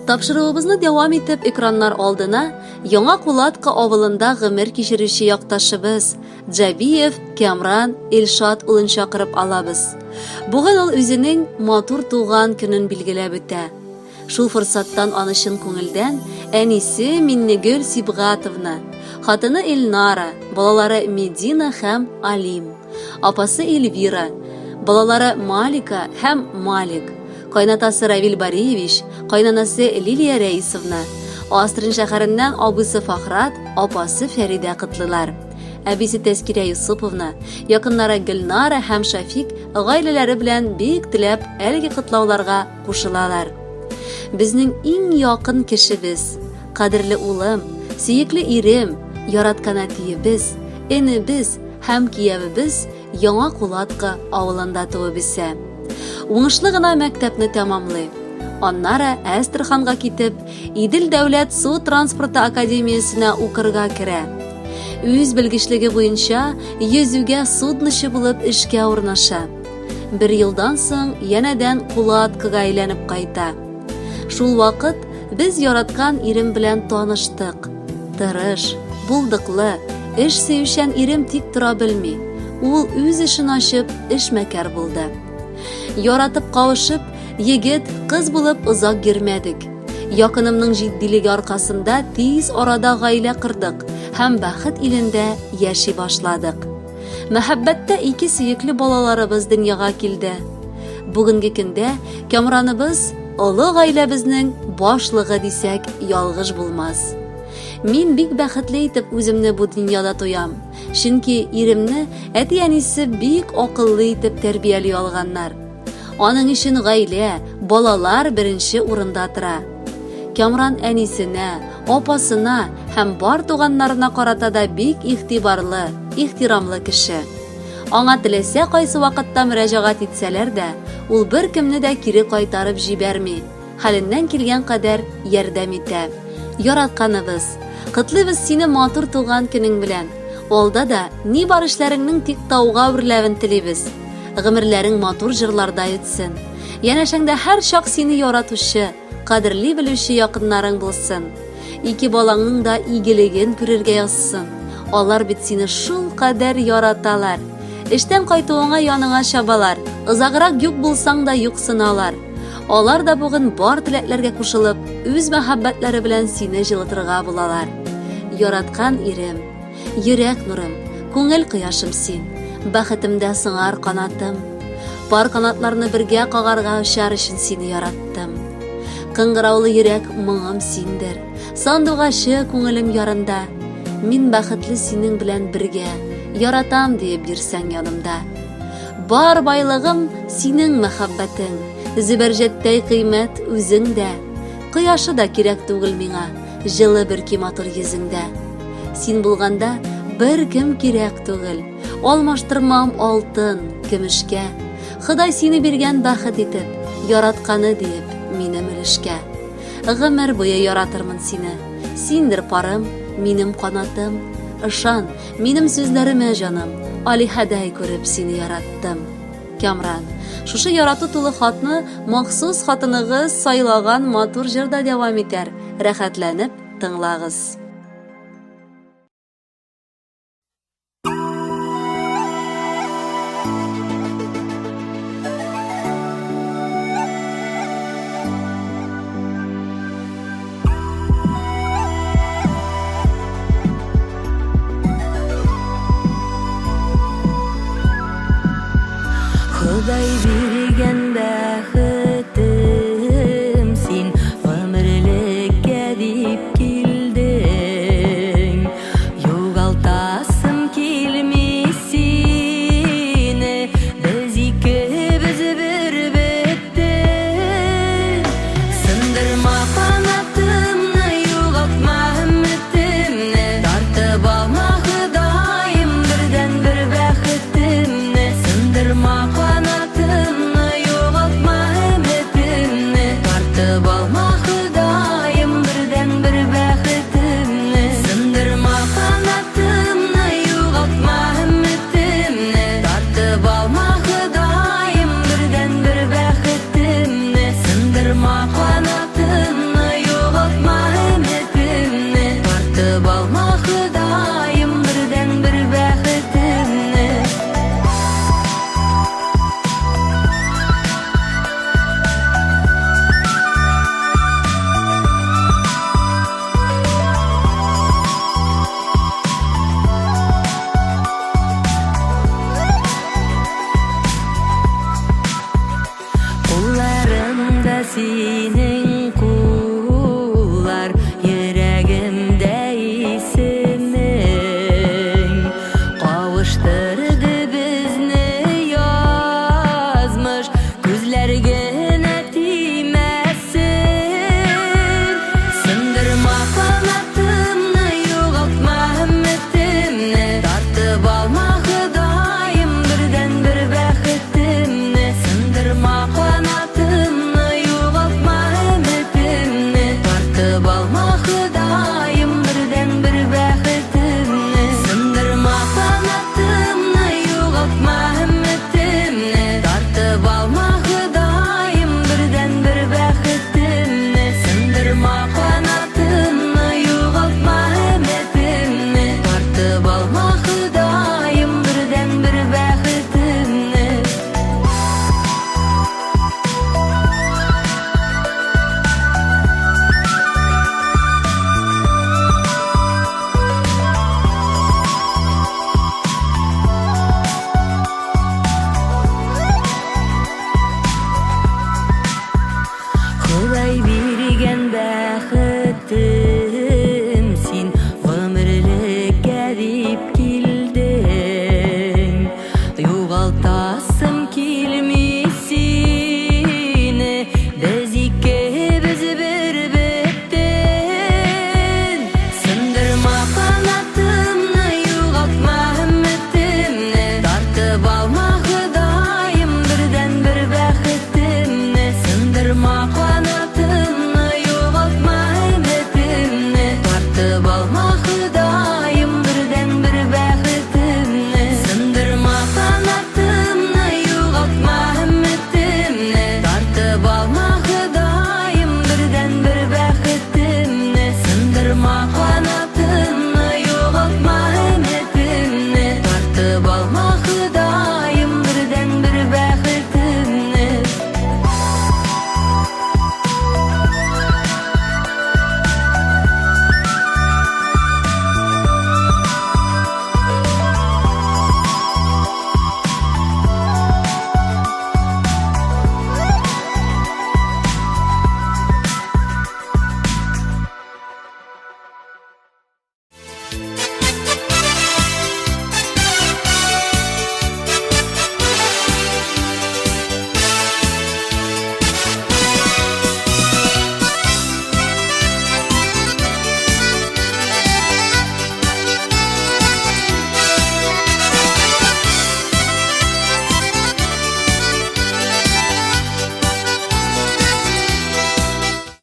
Тапшыруыбызны дәвам итеп, экраннар алдына Яңа Кулатка авылында гомер кичерүче якташыбыз Джабиев Кямран Илшат улын чакырып алабыз. Бүген ул үзенең матур туган көнен билгеләп үтә. Шул форсаттан аны чын күңелдән әнисе Миннегөл Сибгатовна, хатыны Эльнара, балалары Медина һәм Алим, апасы Эльвира, балалары Малика һәм Малик, кайнатасы Равил Бариевич, кайнанасы Лилия Рәисовна, Астрин шәһәреннән абыйсы Фахрат, апасы Фәридә котлыйлар. Әбисе Тәскирә Юсуповна, якыннары Гөлнара һәм Шафик гаиләләре белән бик теләп әлеге котлауларга кушылалар. Безнең иң якын кешебез, кадерле улым, сөекле ирем, яраткан әтиебез, энебез һәм киявебез Яңа Кулатка авылында туып үсә. Уңышлы гына мәктәпне тәмамлый. Аннары Әстерханга китеп, Идел дәүләт су транспорты академиясенә укырга керә. Үз белгечлеге буенча йөзүгә судночы булып эшкә урнаша. Бер елдан соң янәдән Кулаткага әйләнеп кайта. Шул вакыт без яраткан ирем белән таныштык. Тырыш, булдыклы, эш сөючән ирем тик тора белми. Ул үз эшен ачып, эшмәкәр булды. Яратып кавышып, егет, кыз булып озак йөрмәдек. Якынымның җитдилеге аркасында тиз арада гаилә кордык һәм бәхет илендә яши башладык. Мәхәббәттә ике сөекле балаларыбыз дөньяга килде. Бүгенге көндә Кямраныбыз олы гаиләбезнең башлыгы дисәк, ялгыш булмас. Мин бик бәхетле итеп үземне бу дөньяда тоям. Чөнки иремне әти-әнисе бик акыллы итеп тәрбияли алганнар. Аның өчен гаилә, балалар беренче урында тора. Кямран әнисенә, апасына һәм бар туганнарына карата да бик игътибарлы, ихтирамлы кеше. Аңа теләсә кайсы вакытта мөрәҗәгать итсәләр дә, ул беркемне дә кире кайтарып җибәрми, хәленнән килгән кадәр ярдәм итә. Яратканыбыз, котлыйбыз сине матур туган көнең белән. Алда да ни бар эшләреңнең тик тауга үрләвен телибез. Гомерләрең матур җырларда үтсен. Янәшәңдә һәрчак сине яратучы, кадерли белүче якыннарың булсын. Ике балаңның да игелеген күрергә язсын. Алар бит сине шул кадәр яраталар. Эштән кайтуыңа яныңа чабалар. Озаграк юк булсаң да юксыналар. Алар да бүген бар теләкләргә кушылып, үз мәхәббәтләре белән сине җылытырга булалар. Яраткан ирем, йөрәк нурым, күңел кояшым син, бәхетемдә сыңар канатым. Пар канатларны бергә кагарга очар өчен сине яраттым. Кыңгыраулы йөрәк моңым синдер, сандугачы күңелем ярында. Мин бәхетле синең белән бергә, яратам диеп йөрсәң янымда. Бар байлыгым синең мәхәббәтең, Зөбәрҗәттәй кыйммәт үзең дә. Кояшы да кирәк түгел миңа, Җылы бөрки матур йөзеңдә. Син булганда бер кем кирәк түгел, Алмаштырмам алтын, көмешкә. Ходай сине биргән бәхет итеп, Яратканы диеп минем өлешкә. Гомер буе яратырмын сине, Синдер парым, минем канатым. Ышан, Минем сүзләремә, җаным, Алиһәдәй күреп сине яраттым. Кямран, шушы ярату тулы хатны махсус хатыныгыз сайлаган матур җырда дәвам итәр. Рәхәтләнеп тыңлагыз.